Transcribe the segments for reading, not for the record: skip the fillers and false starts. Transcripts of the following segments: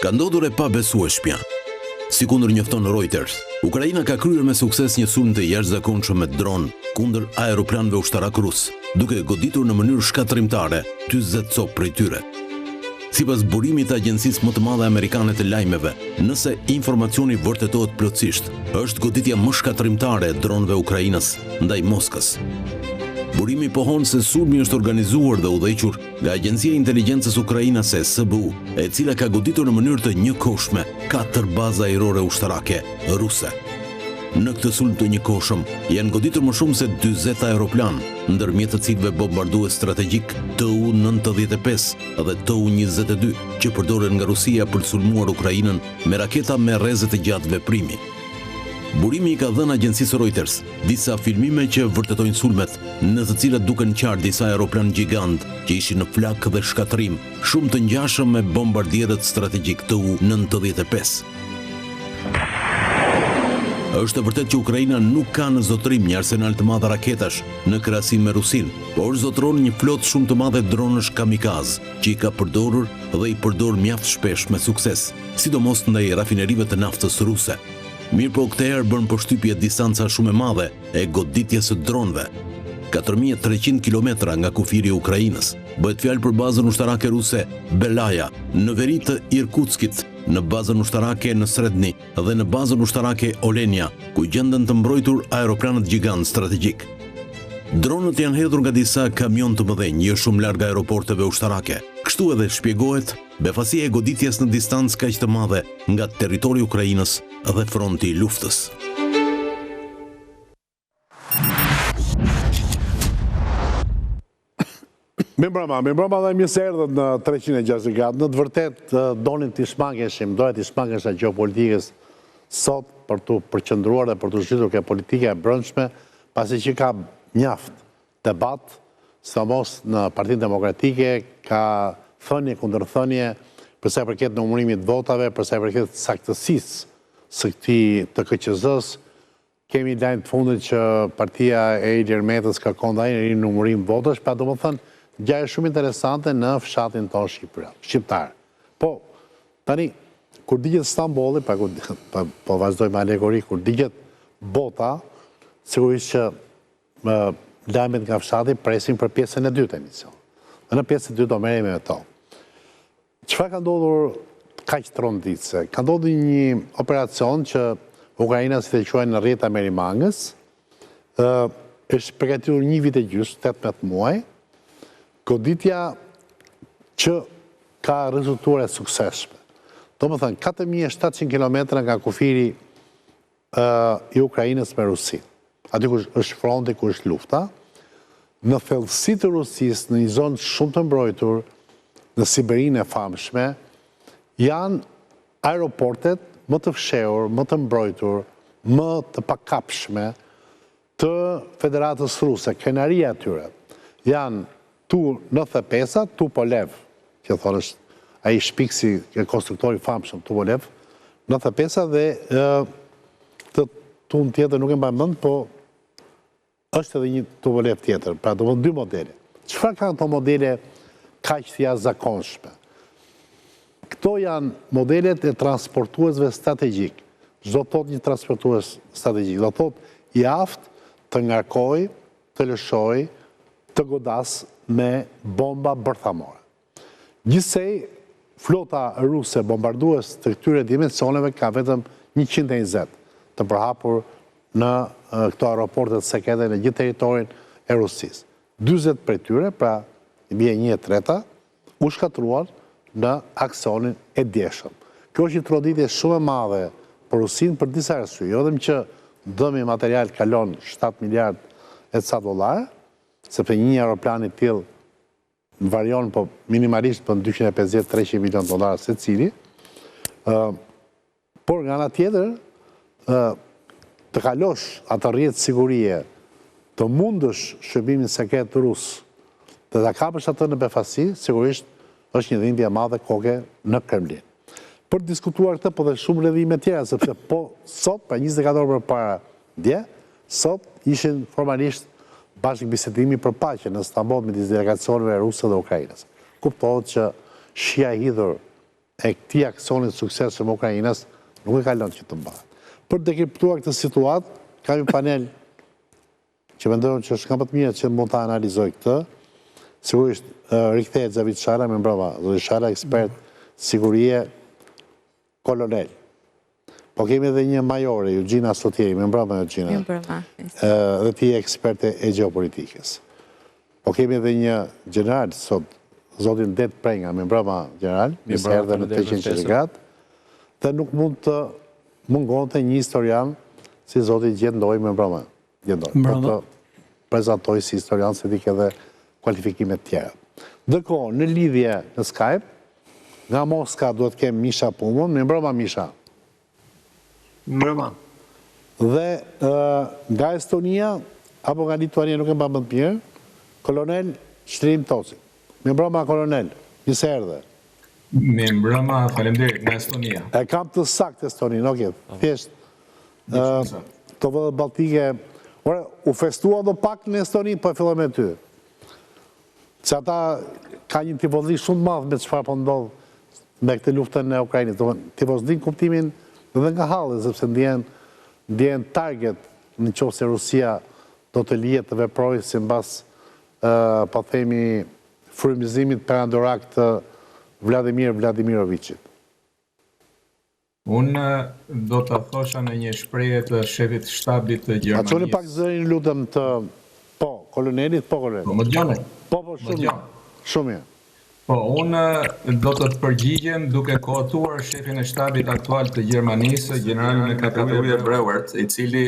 Ka ndodhur e pabesueshmja. Sikundër njofton Reuters, Ukraina ka kryer me sukses një sulm të jashtëzakonshëm me dron kundër aeroplanëve ushtarakë rusë, duke goditur në mënyrë shkatërrimtare 40 copë prej tyre. Sipas burimit të agjencisë më të madhe amerikane të lajmeve, nëse informacioni vërtetohet plotësisht, është goditja më shkatërrimtare e dronëve ukrainas ndaj Moskës. Burimi pohon se sulmi është organizuar dhe udhëhequr nga Agjencia e Inteligjencës Ukrainase, SBU, e cila ka goditur në mënyrë të njëkohshme katër baza ajrore ushtarake ruse. Në këtë sulm të njëkohshëm janë goditur më shumë se 40 aeroplanë, ndërmjet të cilëve bombardues strategjikë Tu-95 dhe Tu-22 që përdoren nga Rusia për të sulmuar Ukrainën me raketa me rreze të gjatë veprimi. Burimi i ka dhënë agjencisë Reuters disa filmime që vërtetojnë sulmet, në të cilat duken qartë disa aeroplanë gjigantë që ishin në flakë dhe shkatërrim, shumë të ngjashëm me bombardierët strategjikë Tu-95. Është e vërtetë që Ukraina nuk ka në zotërim një arsenal të madh raketash në krahasim me Rusinë, por zotëron një flotë shumë të madhe dronësh kamikazë që i ka përdorur dhe i përdor mjaft shpesh me sukses, sidomos ndaj rafinerive të naftës ruse. Mirëpo këtë herë bën përshtypje distanca shumë e madhe e goditjes së dronëve, 4300 kilometra nga kufiri i Ukrainës. Bëhet fjalë për bazën ushtarake ruse Belaya në veri të Irkutskit, në bazën ushtarake në Sredni dhe në bazën ushtarake Olenya, ku gjenden të mbrojtur aeroplanët gjigantë strategjikë. Dronët janë hedhur nga disa kamionë të mëdhenj, jo shumë larg aeroporteve ushtarake. Kështu edhe shpjegohet befasia e goditjes në distancë kaq të madhe nga territori i Ukrainës dhe fronti i luftës. Mirëmbrëma, mirëmbrëma dhe mirë se erdhët në 360 gradë. Në të vërtetë donim t'i shmangeshim, doja t'i shmangesha gjeopolitikës sot për t'u përqendruar dhe për t'u zhytur ke politika e brendshme, pasi që ka mjaft debat, sidomos në Partinë Demokratike, ka thënie, kundërthënie, për sa i përket numërimit të votave, për sa i përket saktësisë së këtij të KQZ-së, Kemi lajm të fundit që partia e Ilir Metës kërkon dhe ai rinumërim votash, pra domethënë ngjarje shumë interesante në fshatin tonë shqiptar. Po, tani, kur digjet Stambolli, pra kur, po, po vazhdoj me alegori, kur digjet bota, sigurisht që më, lajmet nga fshati presin për pjesën e dytë të emisionit. Dhe në pjesën e dytë do merremi me to. Çfarë ka ndodhur kaq tronditëse? Ka ndodhur një operacion që ukrainasit e quajnë rrjeta e merimangës, ë është përgatitur një vit e gjysmë, 18 muaj, goditja që ka rezultuar e suksesshme. Domethënë, 4700 kilometra nga kufiri i Ukrainës me Rusinë. Aty ku është fronti, ku është lufta, në thellësi të Rusisë, në një zonë shumë të mbrojtur, në Siberinë e famshme, janë aeroportet më të fshehur, më të mbrojtur, më të pakapshme të Federatës Ruse, krenaria e tyre. Janë Tu 95-a, Tupolev, që thonë është ai shpikësi e konstruktori i famshëm Tupolev, 95-a dhe këtë tun tjetër nuk e mbaj mend, po është edhe një Tupolev tjetër, pra domethënë dy modele. Çfarë kanë këto modele kaq të jashtëzakonshme? Këto janë modelet e transportuesve strategjikë. Ç'do të thotë një transportues strategjik? Do të thotë i aftë të ngarkojë, të lëshojë, të godasë me bomba bërthamore. Gjithsej, flota ruse bombardues të këtyre dimensioneve ka vetëm 120 të përhapur në këto aeroportet sekrete në gjithë territorin e Rusisë. 40 prej tyre, pra i bie 1/3, u shkatërruan në aksionin e djeshëm. Kjo është një tronditje shumë e madhe për Rusinë për disa arsye, jo vetëm që dëmi material kalon 7 miliard e ca dollarë, sepse një aeroplan i tillë varion po minimalisht bën 250-300 milion dollarë secili, por nga ana tjetër, të kalosh atë rrjet sigurie, të mundësh shërbimin sekret rus, dhe ta kapësh atë në befasi, sigurisht është një dhimbje e madhe koke në Kremlin. Për të diskutuar këtë, po dhe shumë rrjedhime tjera, sepse po sot, pra 24 orë përpara dje, sot ishin formalisht bashkëbisedimi për paqe në Stamboll midis delegacioneve ruse dhe Ukrainës. Kuptohet që shija e hidhur. e këtij aksioni të suksesshëm ukrainas nuk e ka lënë që të mbahet. Për të dekriptuar këtë situatë, kam një panel që mendoj unë që është nga më të mirët që mund ta analizojë këtë. Sigurisht rikthehet Xhavit Shala, mirëmbrëma, zoti Shala, ekspert sigurie, kolonel. Po kemi edhe një majore, Juxhina Sotiri, mirëmbrëma Juxhina. Mirëmbrëma. Dhe ti je eksperte e gjeopolitikës. Po kemi edhe një gjeneral sot, zotin Ded Prenga, mirëmbrëma gjeneral, mirë se erdhe në 360 gradë. Dhe nuk mund të mungonte një historian si zoti Gjet Ndoj, mirëmbrëma. Gjet Ndoj. Po të prezantoj si historian se ti ke edhe kualifikime të tjera. Ndërkohë, në lidhje në Skype, nga Moska duhet të kem Misha Pumën, mirëmbrëma Misha. Mirëmbrëma. Dhe nga Estonia, apo nga Lituania, nuk e mbaj mend mirë, kolonel Çlirim Toci. Mirëmbrëma kolonel, mirë se erdhe. Mirëmbrëma, faleminderit, nga Estonia. E kam të saktë Estoninë, ok, thjesht këto vendet baltike, ore, u festua ndopak në Estoni, po e filloj me ty. Se ata ka një tifozli shumë të madh me çfarë po ndodh me këtë luftën e Ukrainës. Domethënë, tifozli në kuptimin dhe nga halli, sepse ndjehen ndjehen target në qoftë se Rusia do të lihet të veprojë simbas po themi frymëzimit perandorak të Vladimir Vladimiroviçit. Unë do ta thosha në një shprehje të shefit të shtabit të Gjermanisë. Ma çoni pak zërin ju lutem të po, kolonelit, po kolonel. Po më dëgjoni? Po, po, shumë mirë. Shumë mirë. Po, unë do të të përgjigjem duke quotuar shefin e shtabit aktual të Gjermanisë, gjeneralin e kategorisë Breuert, i cili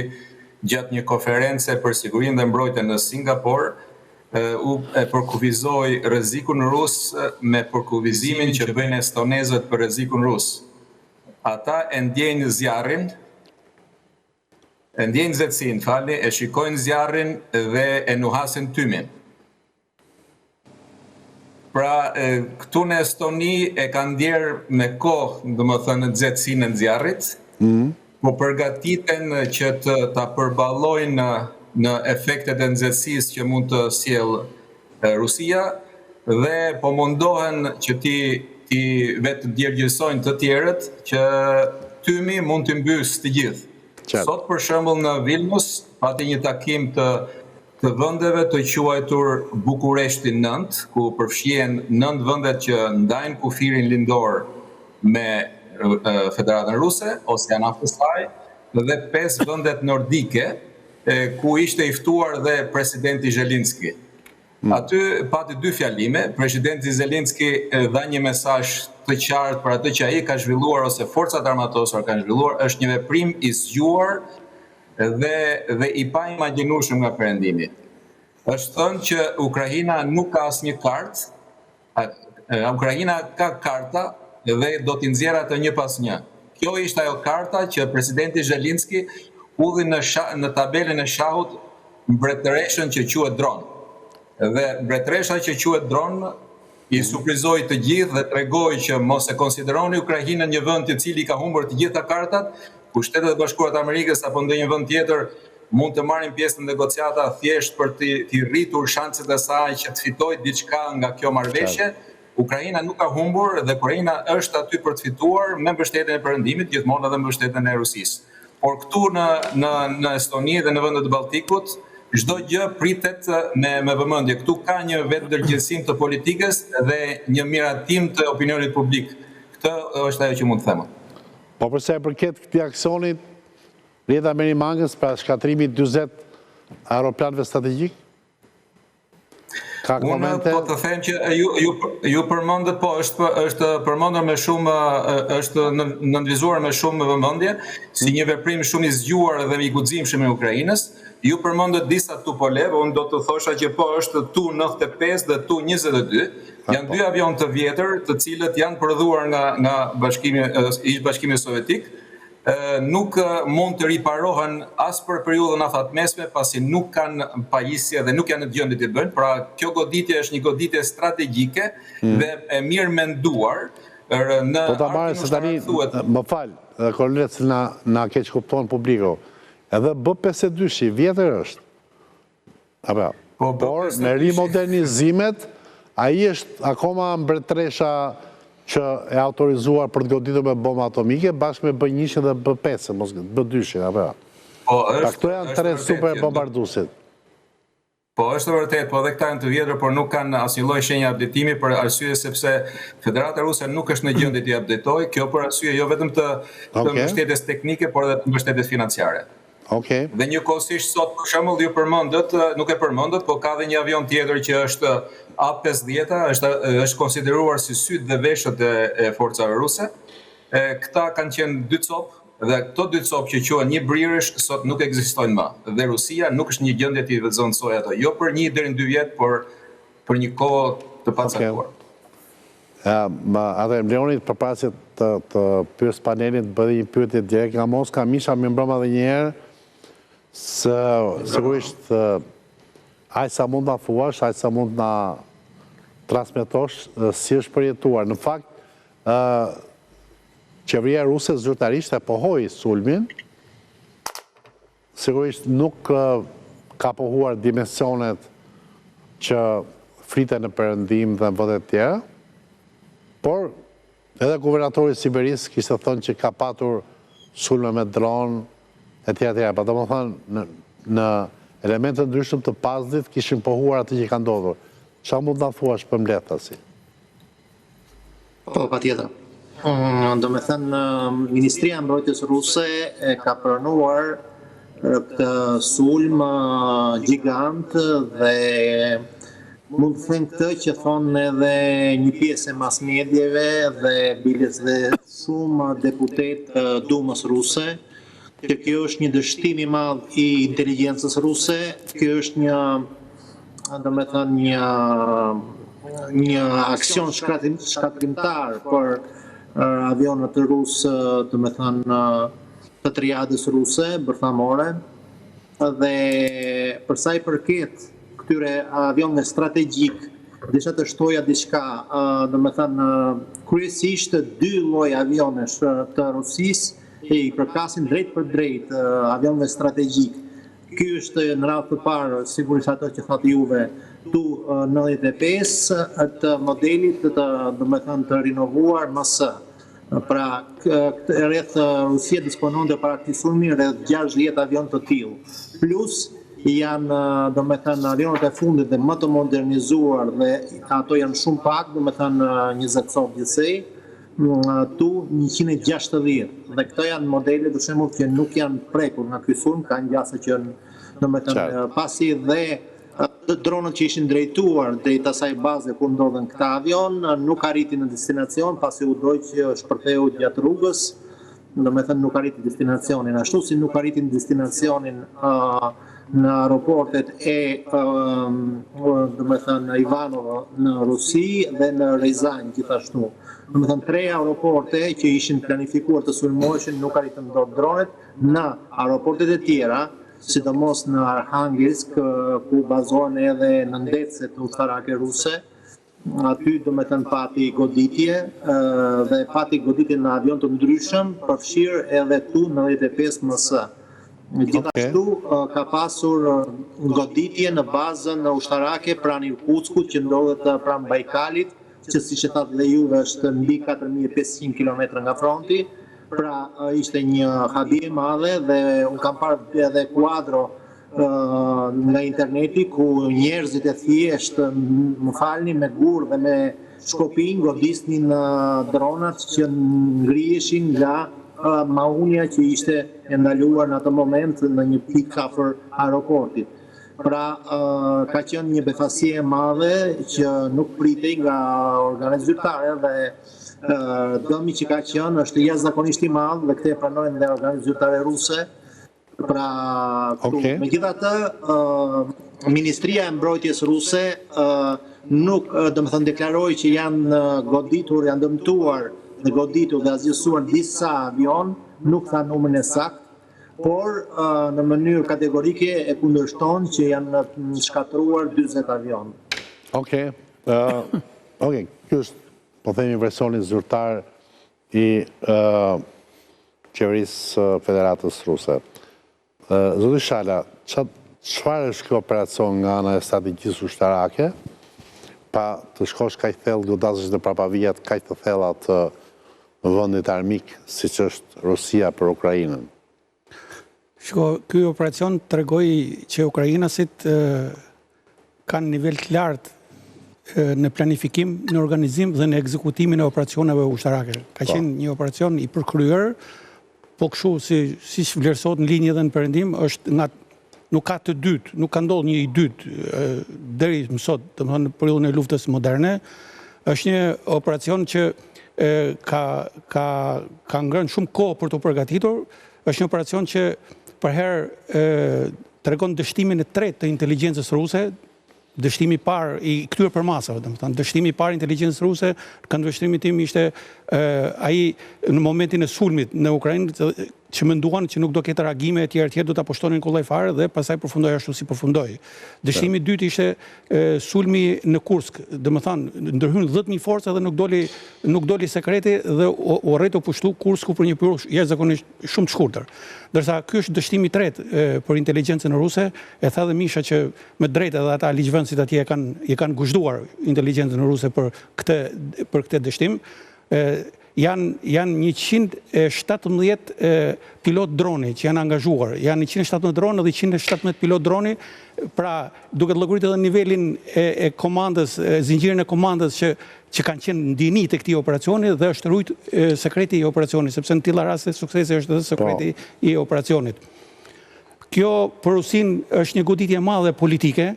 gjatë një konference për sigurinë dhe mbrojtjen në Singapor, u e përkufizoi rrezikun rus me përkufizimin që bëjnë estonezët për rrezikun rus. Ata e ndjejnë zjarrin, e ndjejnë nxehtësinë, falni, e shikojnë zjarrin dhe e nuhasin tymin. Pra, këtu në Estoni e kanë ndjerë me kohë, domethënë nxehtësinë e zjarrit, po përgatiten që të ta përballojnë në efektet e nxehtësisë që mund të sjellë Rusia dhe po mundohen që t'i t'i vetëdjergjësojnë të tjerët që tymi mund t'i mbysë të gjithë. Sot për shembull në Vilnius pati një takim të të vendeve të quajtur Bukureshti 9, ku përfshihen 9 vendet që ndajnë kufirin lindor me Federatën Ruse ose janë afër saj dhe 5 vendet nordike, ku ishte i ftuar dhe presidenti Zelenski. Hmm. Aty pati dy fjalime, presidenti Zelenski dha një mesazh të qartë për atë që ai ka zhvilluar ose forcat e armatosura kanë zhvilluar, është një veprim i zgjuar dhe dhe i paimagjinueshëm nga Perëndimi. Është thënë që Ukraina nuk ka asnjë kartë, Ukraina ka karta dhe do t'i nxjerrë ato një pas një. Kjo ishte ajo karta që presidenti Zelenski hodhi në sha, në tabelën e shahut mbretëreshën që quhet dron. Dhe mbretëresha që quhet dron i surprizoi të gjithë dhe tregoi që mos e konsideroni Ukrainën një vend i cili ka humbur të gjitha kartat, ku Shtetet e Bashkuara të Amerikës apo ndonjë vend tjetër mund të marrin pjesë në negociata thjesht për t'i rritur shanset e saj që të fitojë diçka nga kjo marrëveshje. Ukraina nuk ka humbur dhe Ukraina është aty për të fituar me mbështetjen e Perëndimit, gjithmonë edhe mbështetjen e Rusisë. Por këtu në në në Estoni dhe në vendet e Baltikut, çdo gjë pritet me me vëmendje. Këtu ka një vetëndërgjegjësim të politikës dhe një miratim të opinionit publik. Këtë është ajo që mund të them. Po për sa i përket këtij aksionit, rrjedha e merimangës, pra shkatërrimi i 40 aeroplanëve strategjikë? Ka komente? Unë po të them që ju ju ju përmendët po është është përmendur me shumë është nënvizuar me shumë vëmendje si një veprim shumë i zgjuar dhe i guximshëm i Ukrainës. Ju përmendët disa Tupolev, unë do të thosha që po është Tu 95 dhe Tu 22. Janë po. dy avionë të vjetër, të cilët janë prodhuar nga nga Bashkimi ish Bashkimi Sovjetik nuk mund të riparohen as për periudhën afatmesme, pasi nuk kanë pajisje dhe nuk janë në gjendje t'i bëjnë. Pra, kjo goditje është një goditje strategjike mm. dhe e mirëmenduar. Në po ta marrë se tani, më fal, kolonel se na, na keqkupton publiku. Edhe B-52-shi, vjetër është. Apo jo. Po, Por me rimodernizimet, ai është akoma mbretëresha. që e autorizuar për të goditur me bomba atomike bashkë me B-njëshin dhe B-pesën, mos B-dyshin, apo jo? Po, është. Pra këto janë tre super bombarduesit. Po, është e vërtetë, po edhe këta janë të vjetër, por nuk kanë asnjë lloj shenje updatimi për arsye sepse Federata Ruse nuk është në gjendje t'i updatojë, kjo për arsye jo vetëm të të mbështetjes teknike, por edhe të mbështetjes financiare. Okej. Dhe njëkohësisht sot për shembull ju përmendët, nuk e përmendët, po ka dhe një avion tjetër që është A-50, është është konsideruar si sytë dhe veshët e, e forcave ruse. E, këta kanë qenë dy copë dhe këto dy copë që quhen një brirësh sot nuk ekzistojnë më dhe Rusia nuk është në gjendje t'i zëvendësojë ato, jo për një deri në dy vjet, por për një kohë të pacaktuar. Më atëherë më lejoni përpara se të të pyes panelin të bëj një pyetje direkt nga Moska. Misha, mirëmbrëma edhe një herë. Se sigurisht aq sa mund na thuash, aq sa mund na transmetosh si është përjetuar. Në fakt, ë qeveria ruse zyrtarisht e pohoi sulmin. Sigurisht nuk ka pohuar dimensionet që fliten në Perëndim dhe në vende të tjera, por edhe guvernatori i Siberisë kishte thënë që ka patur sulme me dron etj etj. Pra domethënë në në elementë të ndryshëm të puzzle-it kishin pohuar atë që ka ndodhur. Çfarë mund të na thuash përmbledhtazi? Po, patjetër. Domethënë, Ministria e Mbrojtjes Ruse e ka pranuar këtë sulm gjigant dhe mund të them këtë që thonë edhe një pjesë e mass medieve dhe biles dhe shumë deputetë të Dumës ruse, që kjo është një dështim i madh i inteligjencës ruse, kjo është një domethënë një një aksion shkatrim, shkatrimtar për avionët rusë, domethënë të triadës ruse, bërthamore, dhe për sa i përket këtyre avionëve strategjikë, desha të shtoja diçka, domethënë kryesisht dy lloj avionësh të Rusisë i përkasin drejtpërdrejt avionëve strategjikë. Ky është në radhë të parë sigurisht ato që thatë juve Tu 95 të modelit të domethënë të rinovuar MS. Pra rreth Rusia dispononte para këtij sulmi rreth 60 avionë të tillë. Plus janë domethënë avionët e fundit dhe më të modernizuar dhe ato janë shumë pak, domethënë 20 copë gjithsej. Tu 160 dhe këto janë modele për shembull që nuk janë prekur nga ky sulm, kanë gjasa që domethënë pasi dhe dronët që ishin drejtuar drejt asaj baze ku ndodhen këta avionë nuk arriti në destinacion pasi u dogj shpërtheu gjatë rrugës, domethënë nuk arriti destinacionin, ashtu si nuk arriti destinacionin në aeroportet e domethënë Ivanovo në Rusi dhe në Rezan gjithashtu. Domethënë tre aeroporte që ishin planifikuar të sulmoheshin nuk arritën dot dronet në aeroportet e tjera, sidomos në Arhangelsk ku bazohen edhe nëndetëset ushtarake ruse, Aty domethënë pati goditje dhe pati goditje në avionë të ndryshëm, përfshirë edhe Tu 95 MS. Gjithashtu ka pasur goditje në bazën ushtarake pranë Irkutskut që ndodhet pranë Bajkalit, që siç e thatë dhe juve është mbi 4500 kilometra nga fronti. Pra ishte një habi e madhe dhe unë kam parë edhe kuadro nga interneti ku njerëzit e thjeshtë, më falni, me gurë dhe me shkopinj godisnin dronat që ngriheshin nga maunia që ishte e ndaluar në atë moment në një pikë afër aeroportit. Pra, ka qenë një befasi e madhe që nuk pritej nga organet zyrtare dhe dëmi që ka qenë është jashtëzakonisht i madh dhe këtë e pranojnë dhe organet zyrtare ruse. Pra, këtu, okay. Megjithatë, uh, Ministria e Mbrojtjes Ruse uh, nuk, uh, domethënë, deklaroi që janë goditur, janë dëmtuar dhe goditur dhe asgjësuar disa avionë, nuk tha numrin e saktë, por uh, në mënyrë kategorike e kundërshton që janë shkatërruar 40 avionë. Okej. Okay. Uh, Okej, okay. ky është po themi versioni zyrtar i qeverisë së Federatës Ruse. Zoti Shala, çfarë është ky operacion nga ana e strategjisë ushtarake? Pa të shkosh kaq thellë, godasësh në prapavijat kaq të thella të vendit armik, siç është Rusia për Ukrainën. Shiko, ky operacion tregoi që ukrainasit kanë nivel të lartë në planifikim, në organizim dhe në ekzekutimin e operacioneve ushtarake. Ka po. qenë një operacion i përkryer, po kështu si siç vlerësohet në linjë edhe në perëndim, është nga nuk ka të dytë, nuk ka ndodhur një i dytë deri më sot, domethënë në periudhën e luftës moderne, është një operacion që ka ka ka ngrënë shumë kohë për t'u përgatitur, është një operacion që përherë tregon dështimin e tretë të inteligjencës ruse, dështimi i parë i këtyre përmasave, domethënë, dështimi i parë i inteligjencës ruse, në këndvështrimin tim ishte ai në momentin e sulmit në Ukrainë, që menduan që nuk do ketë reagime etj etj, do ta pushtonin kollaj fare dhe pastaj përfundoi ashtu si përfundoi. Dështimi i dytë ishte sulmi në Kursk, domethënë, ndërhynë 10.000 forca dhe nuk doli nuk doli sekreti dhe u arrit u pushtu Kursku për një periudhë jashtëzakonisht shumë të shkurtër. Ndërsa ky është dështimi i tretë për inteligjencën ruse, e tha dhe Misha që me drejtë edhe ata ligjvënësit atje e kanë e kanë guzhduar inteligjencën ruse për këtë për këtë dështim. Janë janë 117 pilot droni që janë angazhuar. Janë 117 dronë dhe 117 pilot droni, pra duke llogaritur edhe nivelin e, e komandës, e, zinxhirin e komandës që që kanë qenë në dijeni të këtij operacioni dhe është rujt sekreti i operacionit, sepse në tilla raste suksesi është edhe sekreti po. i operacionit. Kjo për Rusinë është një goditje e madhe politike.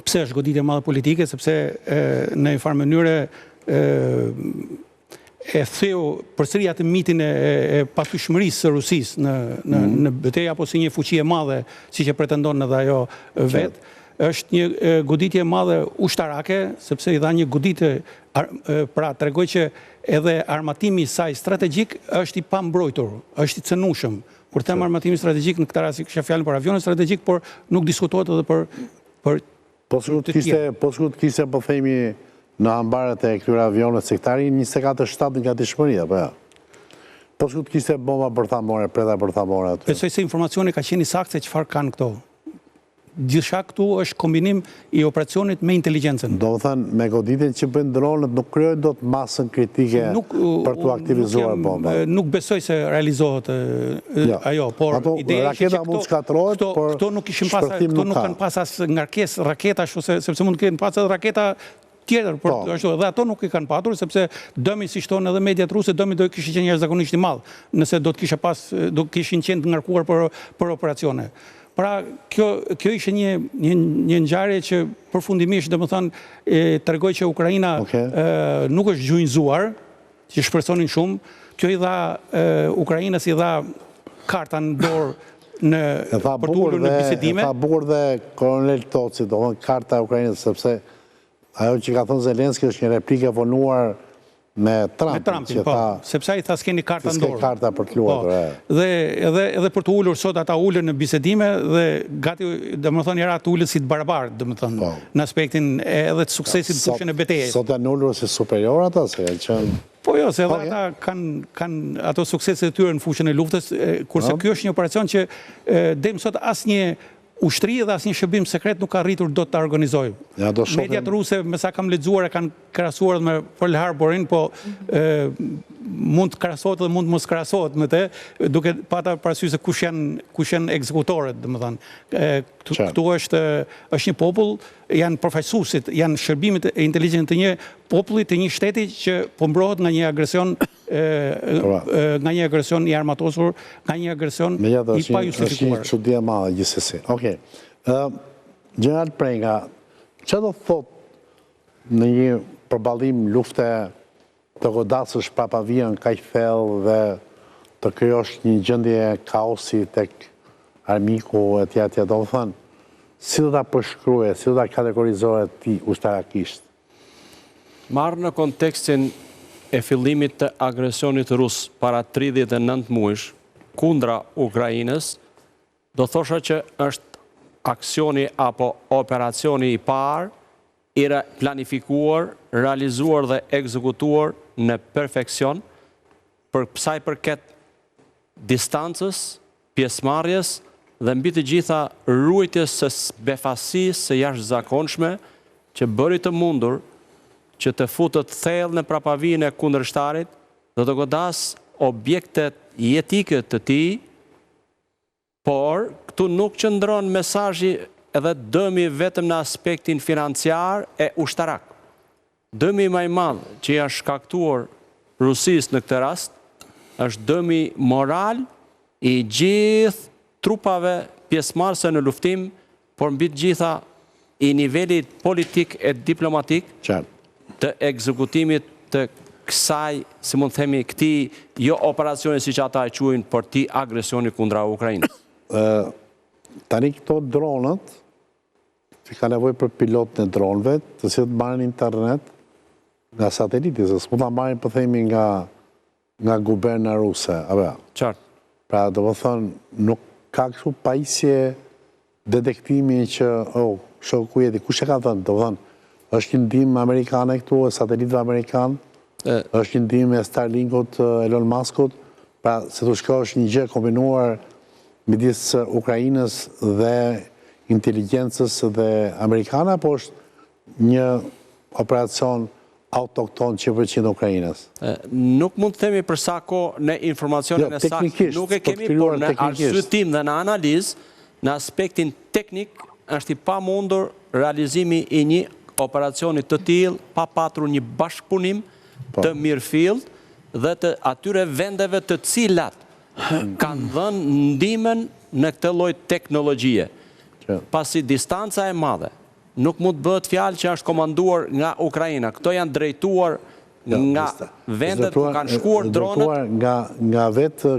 Pse është goditje e madhe politike? Sepse e, në një farë mënyre e, e theu përsëri atë mitin e, e pathyeshmërisë së Rusisë në në mm -hmm. në betejë apo si një fuqi e madhe, siç e pretendon edhe ajo vetë. Është një goditje e madhe ushtarake, sepse i dha një goditje pra tregoi që edhe armatimi i saj strategjik është i pambrojtur, është i cenueshëm. Kur them armatimi strategjik në këtë rast kisha fjalën për avionët strategjik, por nuk diskutohet edhe për për Po sikur të kishte, po sikur të kishte po themi në ambaret e këtyre avionëve se këta arrijnë 24/7 në gatishmëri apo jo? Po sikur të kishte bomba bërthamore, predha bërthamore aty. Besoj se informacioni ka qenë i saktë se çfarë kanë këto. Gjithçka këtu është kombinim i operacionit me inteligjencën. Domethënë, me goditjen që bëjnë dronët nuk krijojnë dot masën kritike për t'u aktivizuar bombat. Nuk besoj se realizohet jo. ajo, por ideja ishte që këto, këto, këto nuk ishin pas, këto nuk kanë pas as ngarkesë raketash ose sepse mund të kenë pas edhe raketa tjetër, por po. ashtu edhe ato nuk i kanë patur sepse dëmi siç thonë edhe mediat ruse, dëmi do kishte qenë jashtëzakonisht i madh, nëse do të kishe pas do kishin qenë të ngarkuar për për operacione. Pra, kjo kjo ishte një një një ngjarje që përfundimisht, domethënë, e tregoi që Ukraina okay. e, nuk është gjunjëzuar, që shpresonin shumë. Kjo i dha e, Ukrainës i dha karta në dorë në për të ulur në bisedime. E tha bukur dhe kolonel Toci, domethënë karta e Ukrainës, sepse Ajo që ka thënë Zelenski është një replikë e vonuar me Trumpin, me Trumpin, po, tha, sepse ai tha s'keni karta në dorë. S'ke karta për të luajtur, po. Dhe edhe edhe për të ulur sot ata ulën në bisedime dhe gati, domethënë era të ulën si të barabartë, domethënë, po. në aspektin edhe të suksesit në fushën e betejës. Sot janë ulur si superior ata, se janë qenë Po jo, se edhe okay. ata kanë kanë ato sukseset e tyre në fushën e luftës, kurse po. ky është një operacion që deri më sot asnjë Ushtri dhe asnjë shërbim sekret nuk ka arritur dot ta organizojë. Ja, do shohim. Mediat ruse, me sa kam lexuar, e kanë krahasuar edhe me Pearl Harborin, po e, mund të krahasohet dhe mund të mos krahasohet me të, duke patur parasysh se kush janë kush janë ekzekutorët, domethënë. Këtu, këtu është është një popull, janë përfaqësuesit, janë shërbimet e inteligjencës të një populli, të një shteti që po mbrohet nga një agresion nga një agresion i armatosur, nga një agresion i pajustifikuar. Është një çudi e madhe gjithsesi. Okej. Ë Gjeneral Prenga, çfarë do të thotë në një përballim lufte të godasësh prapavijën kaq thellë dhe të krijosh një gjendje kaosi tek armiku etj etj, domethënë si do ta përshkruaje, si do ta kategorizoje ti ushtarakisht? Marrë në kontekstin e fillimit të agresionit rus para 39 muajsh kundra Ukrainës, do thosha që është aksioni apo operacioni i parë i planifikuar, realizuar dhe ekzekutuar në perfeksion për sa i përket distancës, pjesëmarrjes dhe mbi të gjitha ruajtjes së befasisë së jashtëzakonshme. që bëri të mundur që të futet thellë në prapavijën e kundërshtarit dhe të godasë objektet jetike të tij, por këtu nuk qëndron mesazhi edhe dëmi vetëm në aspektin financiar e ushtarak. Dëmi më i madh që i është shkaktuar Rusisë në këtë rast është dëmi moral i gjithë trupave pjesëmarrëse në luftim, por mbi të gjitha i nivelit politik e diplomatik të ekzekutimit të kësaj, si mund të themi, këtij jo operacioni siç ata e quajnë, por këtij agresioni kundra Ukrainës. Tani këto dronët, që ka nevojë për pilotin e dronëve, të cilët marrin internet nga sateliti, se s'mund ta marrin po themi nga nga guberna ruse, apo jo? Qartë. Pra, domethënë, nuk ka kështu pajisje detektimi që, oh, shoku ku je ti, kush e ka dhënë, domethënë, është një ndihmë amerikane këtu, e satelitëve amerikanë, është një ndihmë e Starlinkut, Elon Muskut, pra, se tu shko është një gjë e kombinuar midis Ukrainës dhe inteligjencës dhe amerikane, apo është një operacion autokton 100% ukrainas? Nuk mund të themi për sa kohë ne informacionin jo, e saktë nuk e kemi, por në arsyetim dhe në analizë, në aspektin teknik është i pamundur realizimi i një operacioni të tillë pa patur një bashkëpunim po. të mirëfilltë dhe të atyre vendeve të cilat kanë dhënë ndihmën në këtë lloj teknologjie. Pasi distanca e madhe Nuk mund të bëhet fjalë që është komanduar nga Ukraina. Këto janë drejtuar nga vendet ku kanë shkuar dronët. Drejtuar nga nga vetë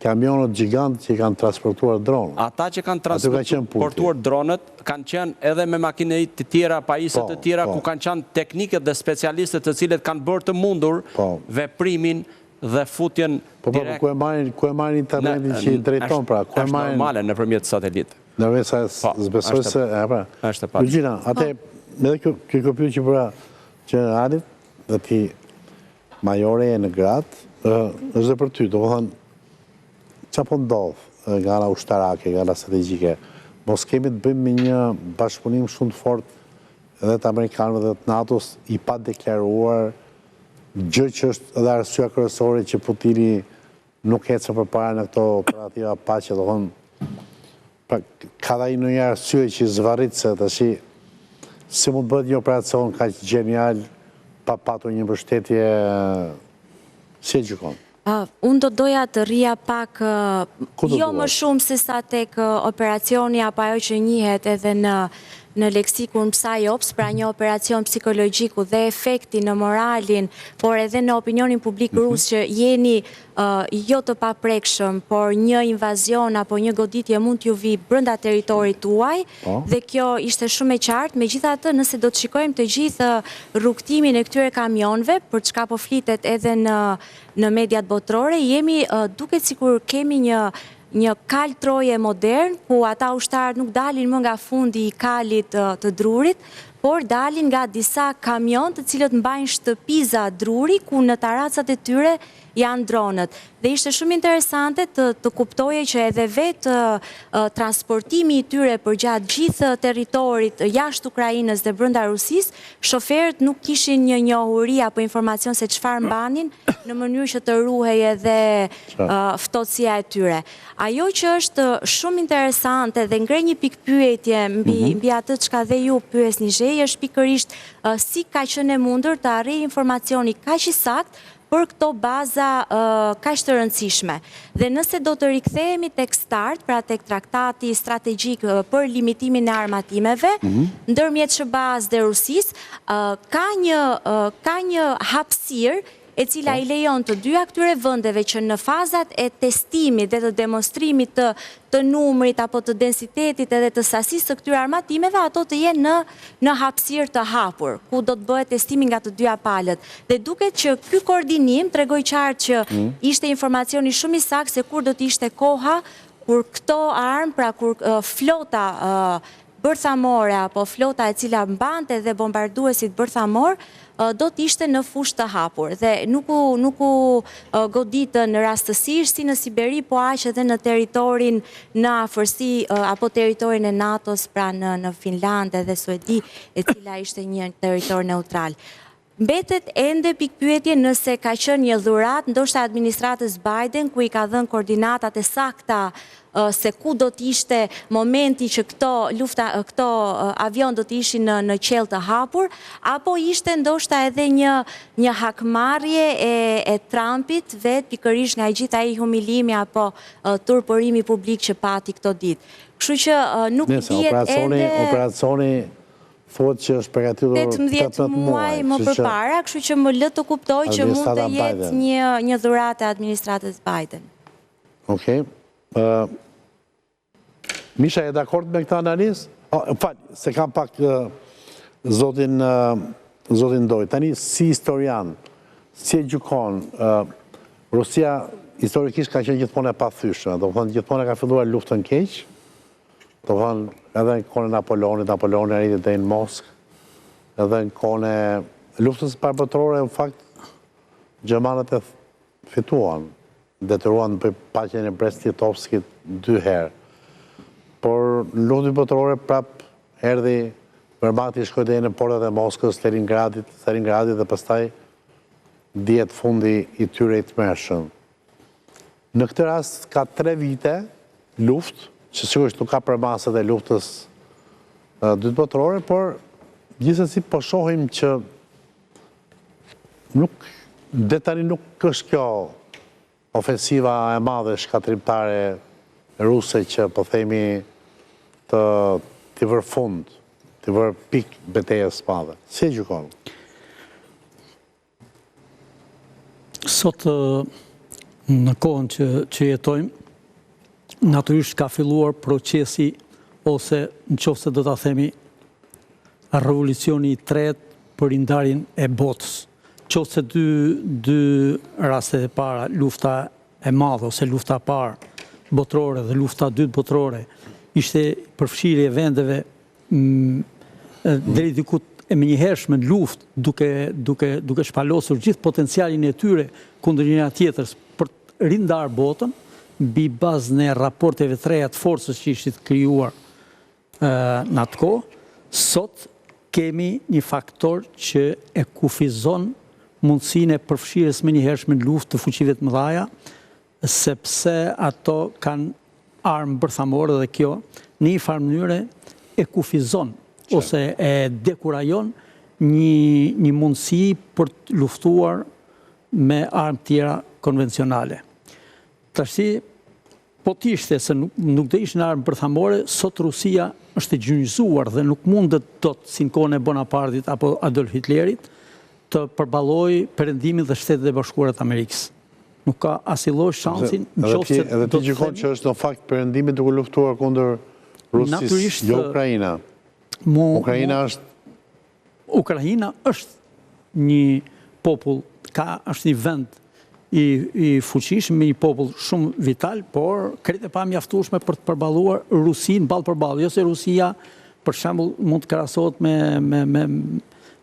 kamionët gjigantë që i kanë transportuar dronët. Ata që kanë transportuar dronët kanë qenë edhe me makineri të tjera, pajisje të tjera ku kanë qenë teknikët dhe specialistët të cilët kanë bërë të mundur veprimin dhe futjen Po, po, po, ku e marrin, ku e marrin internetin që i drejton, pra, ku e marrin... Është normale nëpërmjet satelitëve. Nëpërmjet sa, po, s'besoj se, e pra. Është e pa. Lujina, atë, edhe kjo, kjo kjo pyetje që bëra gjeneralit, dhe ti majore e në gradë, është dhe për ty, domethënë, ça po ndodh nga ana ushtarake, nga ana strategjike, mos kemi të bëjmë me një bashkëpunim shumë të fortë edhe të amerikanëve dhe të NATO-s i padeklaruar, gjë që është edhe arsyeja kryesore që Putini nuk ecën përpara në këto tratativa paqe, domethënë, pra, ka dhe ndonjë arsye që zvarrit se tashi si mund të bëhet një operacion kaq gjenial pa patur një mbështetje si e gjykon? Unë do doja të rrija pak jo më shumë se sa tek operacioni apo ajo që njihet edhe në në leksikun PsyOps, pra një operacion psikologjik dhe efekti në moralin, por edhe në opinionin publik mhm. rus që jeni jo të paprekshëm, por një invazion apo një goditje mund t'ju vijë brenda territorit tuaj, po. dhe kjo ishte shumë e qartë, megjithatë nëse do të shikojmë të gjithë rrugëtimin e këtyre kamionëve, për çka po flitet edhe në në mediat botërore, jemi duket sikur kemi një një kalë troje modern, ku ata ushtarët nuk dalin më nga fundi i kalit të drurit, por dalin nga disa kamionë të cilët mbajnë shtëpiza druri, ku në taracat e tyre janë dronët. Dhe ishte shumë interesante të të kuptoje që edhe vetë transportimi i tyre përgjatë gjithë territorit jashtë Ukrainës dhe brenda Rusisë, shoferët nuk kishin një njohuri apo informacion se çfarë mbanin në mënyrë që të ruhej edhe ftohtësia e tyre. Ajo që është shumë interesante dhe ngre një pikëpyetje mbi mhm. mbi atë çka dhe ju pyesni Zhej është pikërisht si ka qenë e mundur të arrijë informacioni kaq i saktë për këto baza kaq të rëndësishme. Dhe nëse do të rikthehemi tek START, pra tek traktati strategjik për limitimin e armatimeve, mhm. ndërmjet SHBA-së dhe Rusisë, ka një ka një hapësirë e cila po. i lejon të dyja këtyre vendeve që në fazat e testimit dhe të demonstrimit të të numrit apo të densitetit edhe të sasisë së këtyre armatimeve, ato të jenë në në hapësirë të hapur, ku do të bëhet testimi nga të dyja palët. Dhe duket që ky koordinim tregoi qartë që mm. ishte informacioni shumë i saktë se kur do të ishte koha kur këto armë, pra kur flota. bërthamore apo flota e cila mbante dhe bombarduesit bërthamorë do të ishte në fushë të hapur dhe nuk u nuk u goditën rastësisht si në Siberi po aq edhe në territorin në afërsi apo territorin e NATO-s pra në në Finlandë dhe Suedi e cila ishte një territor neutral. Mbetet ende pikëpyetje nëse ka qenë një dhuratë ndoshta e administratës Biden ku i ka dhënë koordinatat e sakta se ku do të ishte momenti që këto lufta këto avionë do të ishin në në qiell të hapur apo ishte ndoshta edhe një një hakmarrje e e Trumpit vetë pikërisht nga i gjithë ai humilimi apo turpërimi publik që pati këto ditë. Kështu që nuk dihet ende Operacioni Thuhet që është përgatitur 18 muaj më përpara, kështu që më lë të kuptoj që mund të jetë një një dhuratë e administratës Biden. Okej. Misha, je dakord me këtë analizë? Fal, se kam pak zotin zotin Ndoj. Tani si historian, si e gjykon Rusia historikisht ka qenë gjithmonë e pathyeshme, domethënë gjithmonë e ka filluar luftën keq, Domethënë, edhe në kohën e Napoleonit, Napoleoni arriti deri në Moskë, edhe në kohën e luftës së parë botërore, në fakt, gjermanët e fituan, detyruan të bëjë paqen e Brest-Litovskit dy herë. Por në luftën botërore prap erdhi Wehrmachti shkoi deri në portat e Moskës, Leningradit, Stalingradit dhe pastaj dihet fundi i tyre i tmerrshëm. Në këtë rast ka tre vite luftë, që sigurisht nuk ka përmasat e luftës dytë botërore, por gjithsesi po shohim që nuk deri tani nuk është kjo ofensiva e madhe shkatërrimtare ruse që po themi të t'i vërë fund, t'i vërë pikë betejës së madhe. Si e gjykon? Sot në kohën që, që jetojmë, natyrisht ka filluar procesi ose në qoftë se do ta themi revolucioni i tretë për rindarjen e botës. Qoftë se dy, dy rastet e para, lufta e madhe ose lufta e parë botërore dhe lufta e dytë botërore, ishte përfshirje e vendeve deri diku e menjëhershme në luftë, duke, duke, duke shpalosur gjithë potencialin e tyre kundër njëra tjetrës për të rindarë botën, mbi bazën e raporteve të reja të forcës që ishin krijuar në atë kohë, sot kemi një faktor që e kufizon mundësinë e përfshirjes menjëhershme në luftë të fuqive të mëdhaja, sepse ato kanë armë bërthamore dhe kjo në një farë mënyre e kufizon ose e dekurajon një një mundësi për të luftuar me armë tjera konvencionale. Tashti, po të ishte se nuk, nuk do ishin armë bërthamore, sot Rusia është e gjunjëzuar dhe nuk mundet dot si në kohën e Bonapartit apo Adolf Hitlerit të përballojë Perëndimin dhe Shtetet e Bashkuara të Amerikës. Nuk ka asnjë lloj shansi në qoftë se edhe ti gjykon që është në fakt Perëndimi duke luftuar kundër Rusisë, jo Ukraina. Ukraina është Ukraina është një popull, ka është një vend i i fuqishëm, me një popull shumë vital, por krejt e pamjaftueshme për të përballuar Rusinë ballë për ballë. Jo se Rusia, për shembull, mund të krahasohet me me me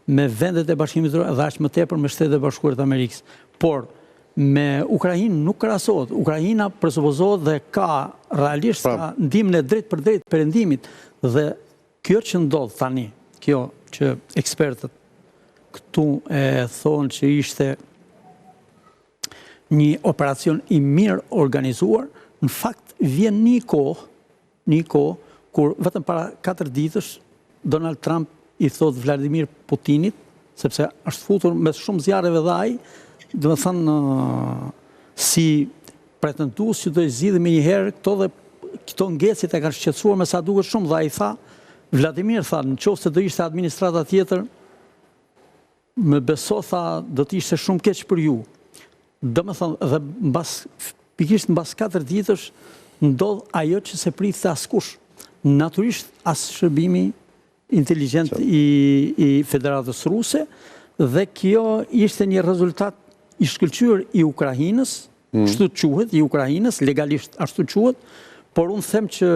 me vendet e Bashkimit Evropian dhe aq më tepër me Shtetet e Bashkuara të Amerikës. Por me Ukrainën nuk krahasohet. Ukraina presupozohet dhe ka realisht pra. ka ndihmën e drejtpërdrejtë të Perëndimit dhe kjo që ndodh tani, kjo që ekspertët këtu e thonë që ishte një operacion i mirë organizuar, në fakt vjen një kohë Në një kohë kur vetëm para katër ditësh Donald Trump i thotë Vladimir Putinit, sepse është futur mes shumë zjarreve dhe ai, domethënë si pretendues që do i zgjidhë menjëherë këto dhe këto ngecjet e kanë shqetësuar me sa duket shumë dhe ai tha Vladimir tha, në qoftë se do ishte administrata tjetër, Më beso tha, do të ishte shumë keq për ju. Domethënë, dhe mbas, pikërisht mbas katër ditësh, ndodh ajo që s'e priste askush. Natyrisht as shërbimi inteligjent i, i Federatës Ruse, dhe kjo ishte një rezultat i shkëlqyer i Ukrainës, mm. kështu quhet, i Ukrainës, legalisht ashtu quhet, por unë them që.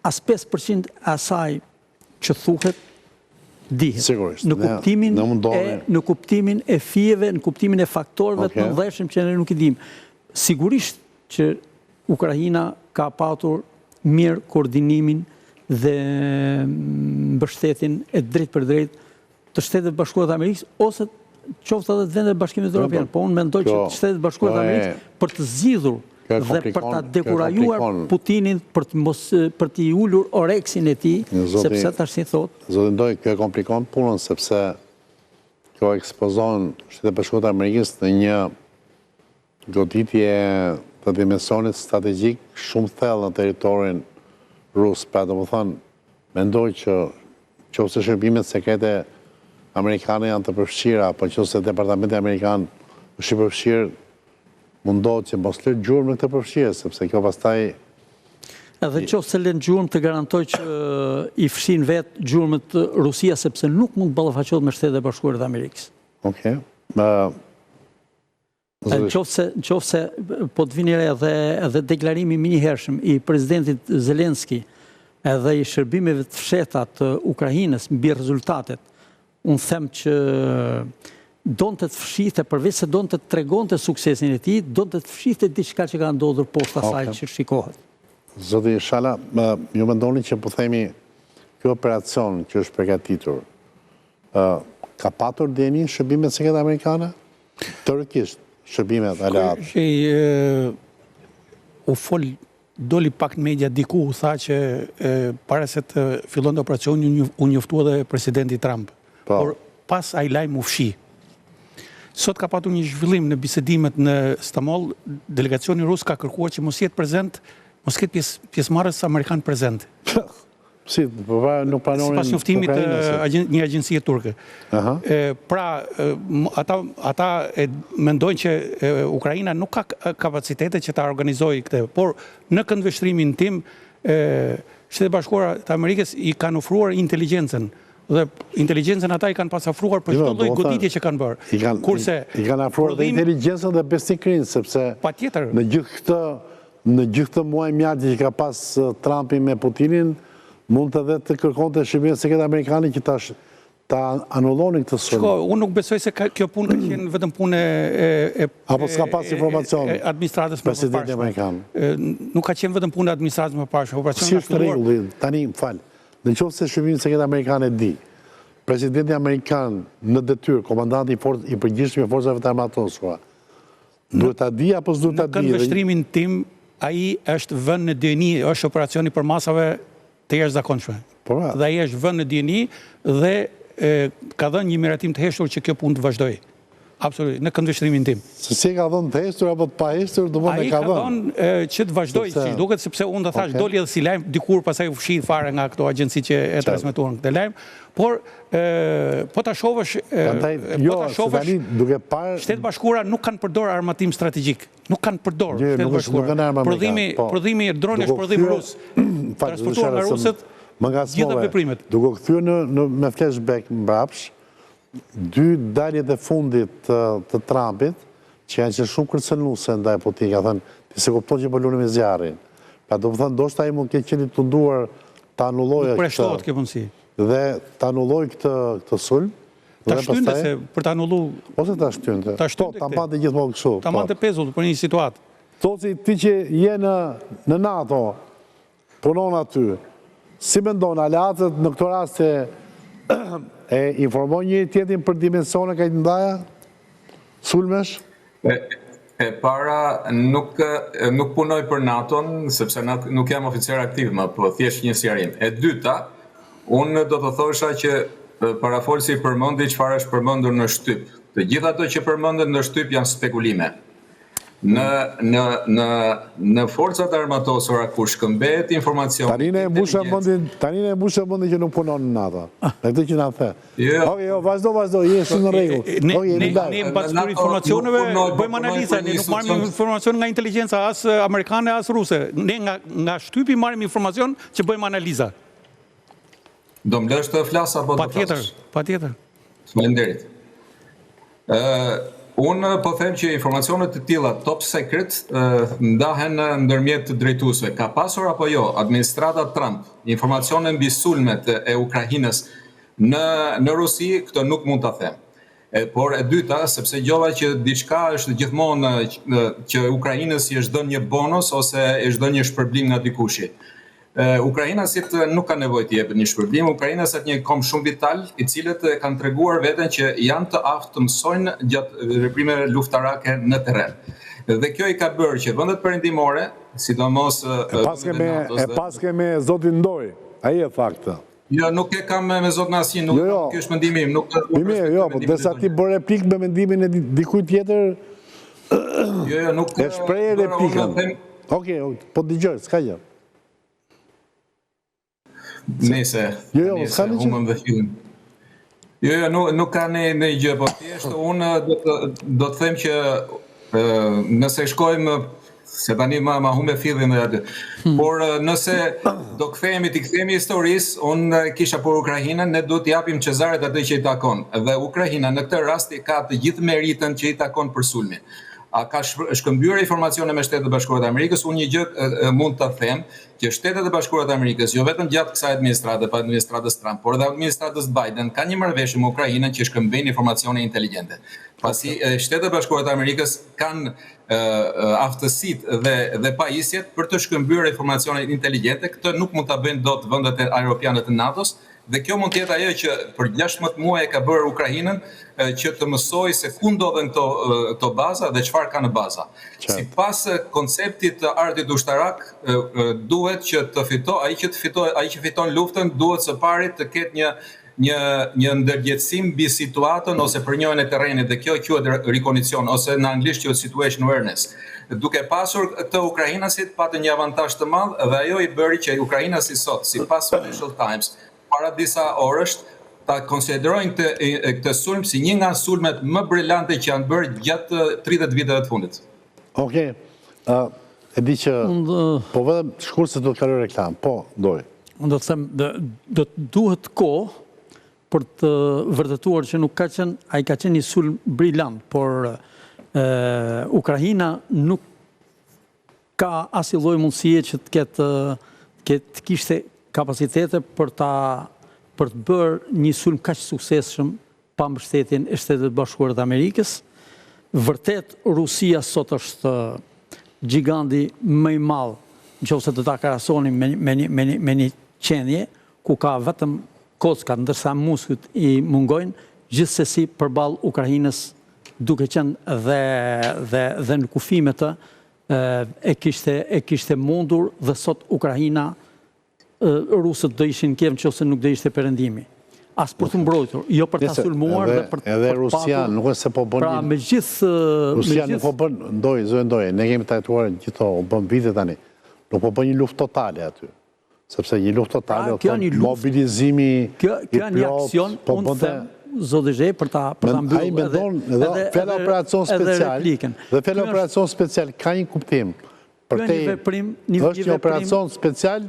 As 5% e asaj që thuhet dihet. Sigurisht. Në kuptimin e në kuptimin e fijeve, në kuptimin e faktorëve të mëdhenj që ne nuk i dimë. Sigurisht që Ukraina ka patur mirë koordinimin dhe mbështetjen e drejtpërdrejtë të Shteteve të Bashkuara të Amerikës ose qoftë edhe të vendeve të Bashkimit Evropian. Po unë mendoj që Shtetet e Bashkuara të Amerikës për të zgjidhur dhe për ta dekurajuar Putinin për të mos për t'i ulur oreksin e tij, sepse tash si thotë. Zoti Ndoj, kjo e komplikon punën sepse kjo ekspozon Shtetet e Bashkuara të Amerikës në një goditje të dimensionit strategjik shumë thellë në territorin rus. Pra, domethënë, mendoj që qoftë se shërbimet sekrete amerikane janë të përfshira, apo qoftë se Departamenti Amerikan është i përfshirë, mundohet që mos lërë gjurmë në këtë përfshirje, sepse kjo pastaj Edhe në qoftë se lënë gjurmë të garantoj që i fshin vetë gjurmët Rusia, sepse nuk mund të ballafaqohet me Shtetet e Bashkuara të Amerikës. Okej. Në qoftë se, në qoftë se po të vini re edhe, edhe deklarimi i menjëhershëm i presidentit Zelenski edhe i shërbimeve të fshehta të Ukrainës mbi rezultatet, unë them që donte të fshihte, përveç se donte të tregonte suksesin e tij, donte të fshihte diçka që ka ndodhur poshtë asaj okay. që shikohet. Zoti Shala, ju mendoni që po themi ky operacion që është përgatitur, ka patur dijeni shërbimet sekrete amerikane? Teorikisht, shërbimet aleate. U fol, doli pak në media diku, u tha që para se të fillonte operacioni u njoftua edhe presidenti Trump. Po. Por pas ai lajm u fshi. Sot ka patur një zhvillim në bisedimet në Stamboll, delegacioni rus ka kërkuar që mos jetë prezent, mos ketë pjesë pjesëmarrës amerikan prezent. Si, po pra nuk pranonin Sipas njoftimit të një agjencie turke. Pra, ata, ata e mendojnë që Ukraina nuk ka kapacitete që ta organizojë këtë, por në këndvështrimin tim, Shtetet e Bashkuara të Amerikës i kanë ofruar inteligjencën dhe inteligjencën ata i kanë pas afruar për çdo lloj goditje që kanë bërë. I kanë Kurse i kanë afruar dhe inteligjencën dhe besnikërinë sepse patjetër në gjithë këtë Në gjithë këtë muaj mjalti që ka pas Trumpi me Putinin, mund edhe të kërkonte shërbimet sekrete amerikane që ta ta anullonin këtë sulm. Shiko, unë nuk besoj se kjo punë ka qenë vetëm punë e e Apo s'ka pas informacion e administratës më Presidenti amerikan. Nuk ka qenë vetëm punë e administratës më mëparshme, operacioni ka filluar. Si është rregulli? Tani, më fal. Në qoftë se shërbimet sekrete amerikane di, presidenti amerikan në detyrë, komandanti i forcës i përgjithshëm i forcave të armatosura, Duhet ta di apo s'duhet ta di? Në këndvështrimin tim, ai është vënë në dijeni, është operacion i përmasave të jashtëzakonshme. Po pra. Dhe ai është vënë në dijeni dhe ka dhënë një miratim të heshtur që kjo punë të vazhdojë. Absolutisht, në këndvështrimin tim. Se si e ka dhënë të heshtur apo të paheshtur, domethënë e ka dhënë. Ai ka dhënë që të vazhdojë, siç duket, sepse unë të thashë, doli edhe si lajm, dikur pastaj u fshi fare nga këto agjenci që e transmetuan këtë lajm, por Po ta shohësh, po jo, ta shohësh, duke parë Shtetet e Bashkuara nuk kanë përdorur armatim strategjik. Nuk kanë përdorur Shtetet e Bashkuara. Prodhimi, po. prodhimi droni është prodhim rus. Transportuar nga rusët. Më gjitha veprimet. Duke u kthyer në në me flashback mbrapsht, dy daljet e fundit të, të Trumpit, që janë qenë shumë kërcënuese ndaj Putinit, ka thënë, ti s'e kupton që po luni me zjarrin. Pra domethënë, ndoshta ai mund të ketë qenë i tunduar ta anullojë këtë. Nuk përjashtohet kjo mundësi. Dhe ta anullojë këtë këtë sulm. Ta shtynte se për ta anullu... Ose ta shtynte. Ta shtynte po, ta mbante gjithmonë kështu. Ta mbante po. pezull për një situatë. Toci, ti që je në, në NATO, punon aty, si mendon, aleatët në këto raste e informojnë njëri-tjetrin për dimensione kaq të mëdha sulmesh? E para, nuk nuk punoj për NATO-n, sepse nuk jam oficer aktiv më, po thjesht një sqarim. E dyta, unë do të thosha që parafolësi përmendi çfarë është përmendur në shtyp. Të gjitha ato që përmenden në shtyp janë spekulime. Në në në në forcat e armatosura kur shkëmbehet informacioni Tani ne e mbushëm mendjen, tani ne e mbushëm mendjen që nuk punon në NATO. Me këtë që na the. Jo, jo. Okej, jo, vazhdo, vazhdo, je shumë në rregull. Ne ne ne në bazë të informacioneve bëjmë analiza, ne nuk marrim informacion nga inteligjenca as amerikane as ruse. Ne nga nga shtypi marrim informacion që bëjmë analiza. Do më lësh të flas apo do flasësh? Patjetër, patjetër. Faleminderit. Ë. Unë po them që informacione të tilla top secret ndahen ndërmjet drejtuesve. Ka pasur apo jo administrata Trump informacione mbi sulmet e Ukrainës në në Rusi, këtë nuk mund ta them. E, por e dyta, sepse dëgjova që diçka është gjithmonë që Ukrainës i është dhënë një bonus ose i është dhënë një shpërblim nga dikushi. Ukrainasit nuk kanë nevojë të jepet një shpërblim, ukrainasit një komb shumë vital, i cilët kanë treguar veten që janë të aftë të mësojnë gjatë veprimeve luftarake në terren. Dhe kjo i ka bërë që vendet perëndimore, sidomos E paske me e paske me zotin Ndoj, ai e tha këtë. Jo, nuk e kam me zotin Asin, nuk jo, jo. ky është mendimi im, nuk e mirë, jo, po derisa ti bën replikë me mendimin e dikujt tjetër. Jo, jo, nuk e shpreh replikën. Okej, po dëgjoj, s'ka gjë. Nëse, jo, jo, s'ka gjë. Humbëm dhe fillin. Jo, jo, nuk, nuk ka në në gjë, po thjesht unë do të do të them që nëse shkojmë se tani ma ma humbe fillin dhe aty. Hmm. Por nëse do kthehemi t'i kthehemi historisë, unë kisha për Ukrainën, ne duhet t'i japim Cezarit atë që i takon. Dhe Ukraina në këtë rast i ka të gjithë meritën që i takon për sulmin. A ka shkëmbyer informacione me Shtetet e Bashkuara të Amerikës? Unë një gjë mund ta them, që Shtetet e Bashkuara të Amerikës, jo vetëm gjatë kësaj administrate, pa administratës Trump, por edhe administratës Biden, kanë një marrëveshje me Ukrainën që shkëmbejnë informacione inteligjente. Pasi Shtetet e Bashkuara të Amerikës kanë aftësitë dhe dhe pajisjet për të shkëmbyer informacione inteligjente, këtë nuk mund ta bëjnë dot vendet europiane të NATO-s, Dhe kjo mund të jetë ajo që për 16 muaj e ka bërë Ukrainën që të mësojë se ku ndodhen këto këto baza dhe çfarë ka në baza. Sipas konceptit të artit ushtarak, duhet që të fito, ai që të fitojë, ai që fiton luftën duhet së pari të ketë një një një ndërgjegjësim mbi situatën ose përnjohjen e terrenit dhe kjo quhet rekonicion ose në anglisht quhet situation awareness. Duke pasur këtë ukrainasit patën një avantazh të madh dhe ajo i bëri që ukrainasit sot, sipas Financial Times, para disa orësh, ta konsiderojnë këtë këtë sulm si një nga sulmet më brilante që janë bërë gjatë 30 viteve të fundit. Okej. Ë e di që po vetëm shkurt se do të kaloj reklamë. Po, Ndoj. Unë do të them do të duhet kohë për të vërtetuar që nuk ka qenë, ai ka qenë një sulm brilant, por Ukraina nuk ka asnjë lloj mundësie që të ketë të kishte kapacitete për ta për të bërë një sulm kaq të suksesshëm pa mbështetjen e Shteteve të Bashkuara të Amerikës. Vërtet Rusia sot është gjigandi më i madh, në qoftë se do ta krahasonim me me një me një me një qenie ku ka vetëm kocka, ndërsa muskujt i mungojnë, gjithsesi përballë Ukrainës duke qenë dhe dhe dhe në kufi me të, e kishte e kishte mundur dhe sot Ukraina rusët do ishin në Kiev në qoftë se nuk do ishte Perëndimi. As për t'u mbrojtur, jo për ta sulmuar dhe për edhe Rusia nuk është se po bën pra me gjithë Rusia nuk po bën ndoj, zë ndoj, ne kemi trajtuar gjithë këto, u bën vite tani. Nuk po bën një luftë totale aty. Sepse një luftë totale, pra, kjo një luftë, mobilizimi kjo, kjo një aksion, po unë them, zoti Zhej, për ta, për ta mbyllur edhe, edhe, edhe, fjala operacion special, dhe fjala operacion special ka një kuptim. Ky është një veprim, një është një operacion special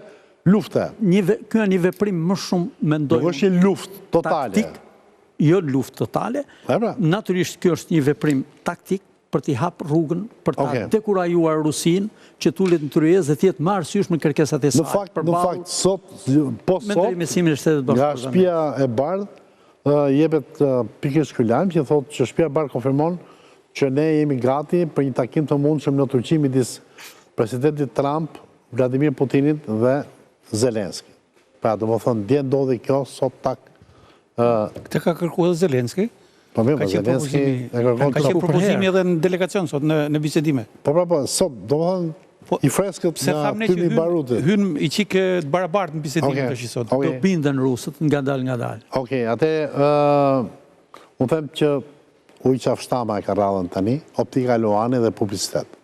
lufte. Një ky është një veprim më shumë mendoj. Nuk është një luftë totale. Taktik, jo luftë totale. Po, pra. Natyrisht ky është një veprim taktik për t'i hap rrugën, për ta okay. dekurajuar Rusinë që të ulet në tryezë dhe të jetë më arsyeshme në kërkesat e saj. Në fakt, në fakt sot po sot me ndërmjetësimin e Shteteve të Bashkuara. Nga Shtëpia e Bardhë jepet pikërisht ky lajm që thotë që Shtëpia e Bardhë konfirmon që ne jemi gati për një takim të mundshëm në Turqi midis presidentit Trump, Vladimir Putinit dhe Zelenski. Pra, domethënë, dje ndodhi kjo, sot tak... Këtë ka kërkuar edhe Zelenski. Po mirë, po Zelenski e kërkon Ka qenë propozimi edhe në delegacion sot, në, në bisedime. Po pra po, sot, domethënë, po, i freskët nga tymi i barutit. Hyn i çikë të barabartë në bisedime okay. tash sot. Okay. Do binden rusët ngadalë ngadalë. Okej, okay, atë uh, unë them që Ujë Qafshtama e ka radhën tani, Optika Luani dhe publicitet.